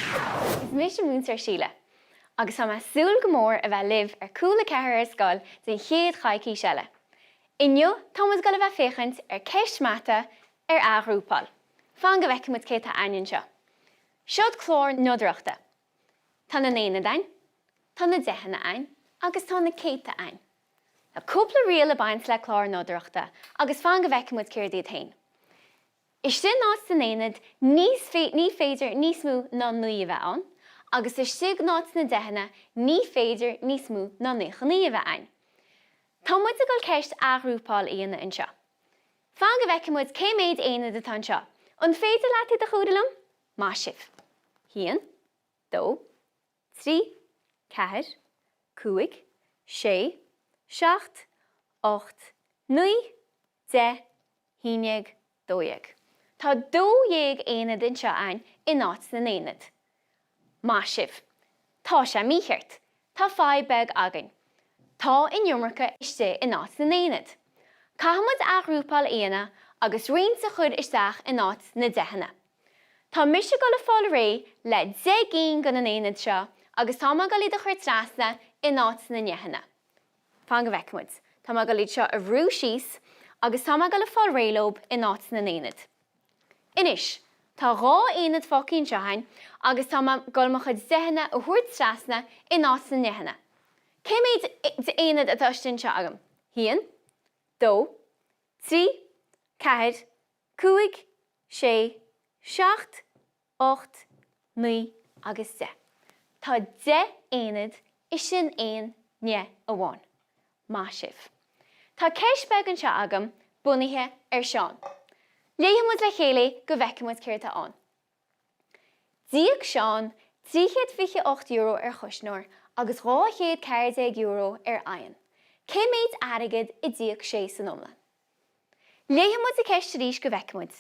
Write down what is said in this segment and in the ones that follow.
Is mise Múinteoir Síle agus tá mé ag súil go mór a bheith libh ar Cúla 4 ar scoil den chéad choicís eile. Inniu tá muid ag dul a bheith féachaint ar ceist mata ar athghrúpáil. Fan go bhfeicfidh muid cé tá a'ainn anseo. Seod clár nodaireachta. Tá na n-aonad a'ainn, tá na deicheanna a'ainn agus tá na céadta a'ainn. Tá cúpla riail ag baint le clár nodaireachta agus fan go bhfeicfidh muid céard iad féin. Istigh in áit na n-aonad ní féidir níos mó ná 9 a bheith ann, agus istigh in áit na deicheanna ní féidir níos mó ná 99 a bheith ann. Tá muid ag dul ceist athghrúpáil a dhéanamh anseo. Fan go bhfeicfidh muid cé méid aonad atá anseo. An féidir leat iad a chomhaireamh liom? Maith sibh. Haon, dó, 3, 4, 5, 6, 7, 8, 9, 10, 11, 12. Tá 12 aonad anseo a'ainn in áit na n-aonad. Maith sibh. Tá sé mícheart. Tá fadhb beag againn. Tá an iomarca istigh in áit na n-aonad. Caithfidh muid athghrúpáil a dhéanamh agus roinnt a chur isteach in áit na deicheanna. Tá mise ag dul a fáil réidh le 10 gcinn de na n-aonaid seo agus tá mé ag dul iad a chur trasna in áit na ndeicheanna. Fan go bhfeicfidh muid. Tá mé ag dul iad seo a bhrú síos agus tá mé ag dul a fáil réidh leob in áit na n-aonad. Anois, tá dhá aonad fágtha anseo a'ainn agus tá mé ag dul mo chuid deicheanna a thabhairt trasna in áit na ndeicheanna. Cé méid aonad atá istigh anseo agam? Haon, dó, trí, ceathair, cúig, sé, seacht, ocht, naoi agus deich. Tá 10 aonad istigh in aon ndeich amháin. Maith sibh. Tá ceist beag anseo agam bunaithe ar Seán. Léifidh muid le chéile é go bhfeicfidh muid céard atá ann. D'íoc Seán €328 ar chuisneoir agus €214 ar oigheann. Cé méid airgid a d'íoc sé san iomlán? Léifidh muid an ceist arís go bhfeicfidh muid.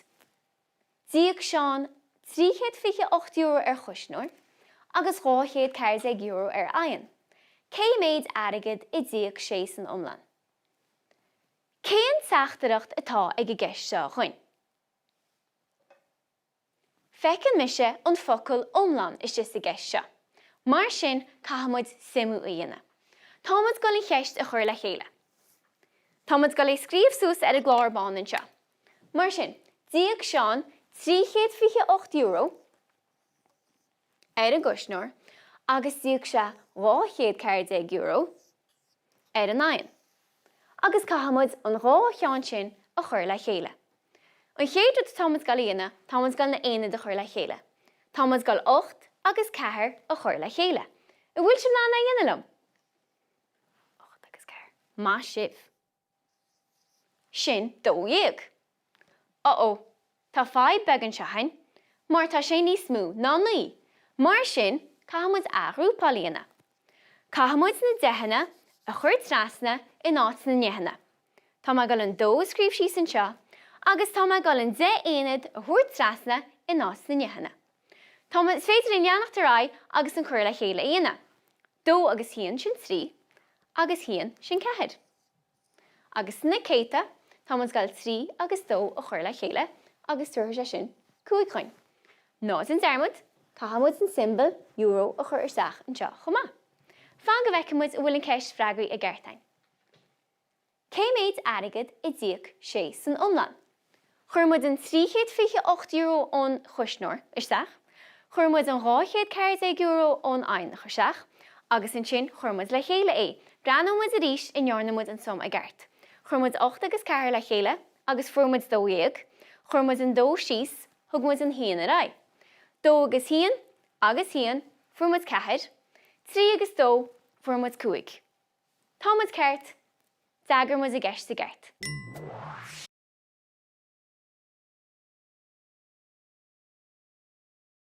D'íoc Seán €328 ar chuisneoir agus €214 ar oigheann. Cé méid airgid a d'íoc sé san iomlán? Cén teachtaireacht atá ag an gceist seo dhuinn? Feiceann mise an focal iomlán istigh sa gceist seo. Mar sin, caithfidh muid suimiú a dhéanamh. Tá muid ag dul an cheist a chur le chéile. Tá muid ag dul é scríobh suas ar an gclár bán anseo. Mar sin, d'íoc Seán €328 ar an gcuisneoir agus d'íoc sé €214 ar an oigheann. Agus caithfidh muid an dhá cheann sin a chur le chéile. An chéad rud atá muid ag dul a dhéanamh, tá muid ag dul na haonaid a chur le chéile. Tá muid ag dul ocht agus ceathair a chur le chéile. An bhfuil sibh in ann é a dhéanamh liom? Ocht agus ceathair. Maith sibh. Sin 12. Uh-oh, tá fadhb beag anseo a'ainn, mar tá sé níos mó ná 9. Mar sin, caithfidh muid athghrúpáil a dhéanamh. Caithfidh muid na deicheanna a chur trasna in áit na ndeicheanna. Tá mé ag dul an dó a scríobh síos anseo agus tá mé ag dul an 10 aonad a thabhairt trasna in áit na ndeicheanna. Tá mé, is féidir linn leanacht ar aghaidh agus an cur le chéile a dhéanamh. Dó agus haon, sin trí, agus haon, sin ceathair. Agus sna céadta, tá muid ag dul trí agus dó a chur le chéile agus tabharfaidh sé sin cúig chugainn. Ná déan dearmad, caithfidh muid an tsiombail euro a chur isteach anseo chomh maith. Fan go bhfeicfidh muid an bhfuil an ceist freagraithe i gceart againn. Cé méid airgid a d'íoc sé san iomlán? Chuir muid an €328 ón chuisneoir isteach, chuir muid an €214 ón oigheann isteach agus ansin chuir muid le chéile é. Breathnóidh muid arís an ndearna muid an sum i gceart. Chuir muid ocht agus ceathair le chéile agus fuair muid 12, chuir muid an dó síos, thug muid an haon ar aghaidh. Dó agus haon agus haon, fuair muid ceathair, trí agus dó, fuair muid cúig. Tá muid ceart! D'fhreagair muid an cheist i gceart.